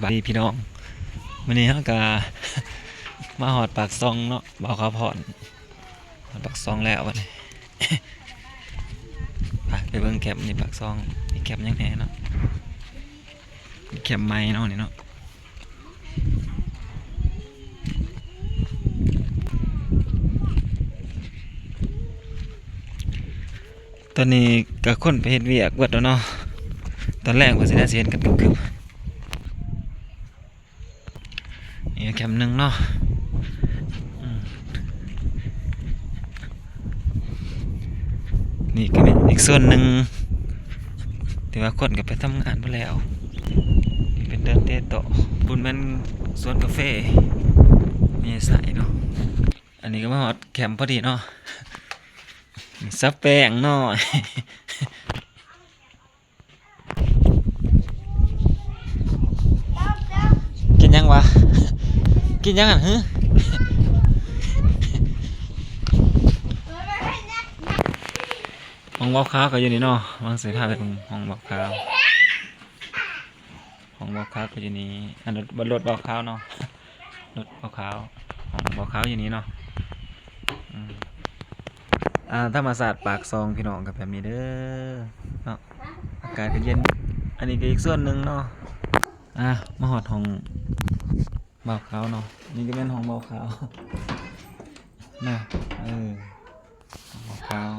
ສະບາຍດີພີ່ນ້ອງ ມື້ນີ້ເຮົາກະມາຮອດປາກຊ່ອງເນາະ ບ່າວຂາວພອນ ຮອດປາກຊ່ອງແລ້ວບັດນີ້ ໄປ ໄປເບິ່ງແຄມນີ້ ປາກຊ່ອງ ມີແຄມຫຍັງແດ່ເນາະ ມີແຄມໃໝ່ເນາະນີ້ເນາະ. ຕອນນີ້ກະຄົນໄປເຮັດວຽກເບິດແລ້ວເນາະ ຕອນແລງເພິ່ນຊິໄດ້ຊິເຫັນກັນຄຶມໆ ນີ້ແຄມໜຶ່ງເນາະ ອືມ ນີ້ກະແມ່ນອີກໂຊນໜຶ່ງ ແຕ່ວ່າຄົນກະໄປທຳງານເບິດແລ້ວ ນີ້ເປັນເດີ່ນເຕະໂຕະ ພຸ້ນແມ່ນສວນກາເຟແມ່ໃສເນາະ ອັນນີ້ກະມາຮອດແຄມພໍດີເນາະ ສາວແປ້ງນ້ອຍ. ກິນຫຍັງຫວາ? ກິນຫຍັງຫັ້ນຫື? ຫ້ອງບ່າວຂາວກະຢູ່ນີ້ເນາະ ຫວັງຊິພາໄປເບິ່ງຫ້ອງບ່າວຂາວ ຫ້ອງບ່າວຂາວກະຢູ່ນີ້ ອັນ ລົດ ລົດບ່າວຂາວເນາະ ລົດບ່າວຂາວ ຫ້ອງບ່າວຂາວຢູ່ນີ້ເນາະ ອືມ ອ່າ ທຳມະຊາດປາກຊ່ອງພີ່ນ້ອງກະແບບນີ້ເດີເນາະ ອາກາດກະເຢັນ ອັນນີ້ກະອີກສ່ວນໜຶ່ງເນາະ ອ່າ ມາຮອດຫ້ອງບ່າວຂາວເນາະ ນີ້ກະແມ່ນຫ້ອງບ່າວຂາວເນາະ ເອີ ຫ້ອງບ່າວຂາວ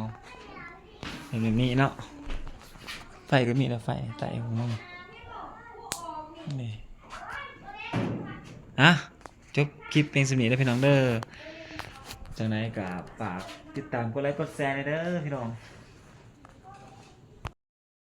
ເປັນແບບນີ້ເນາະ ໄຟກະມີແລ້ວ ໄຟໃຕ້ຫ້ອງ ນີ້ ອ່າ ຈົບຄລິບພຽງສ່ຳນີ້ເດີພີ່ນ້ອງເດີ ຈັ່ງໃດກະຝາກຕິດຕາມກົດໄລກົດແຊແດ່ເດີພີ່ນ້ອງ.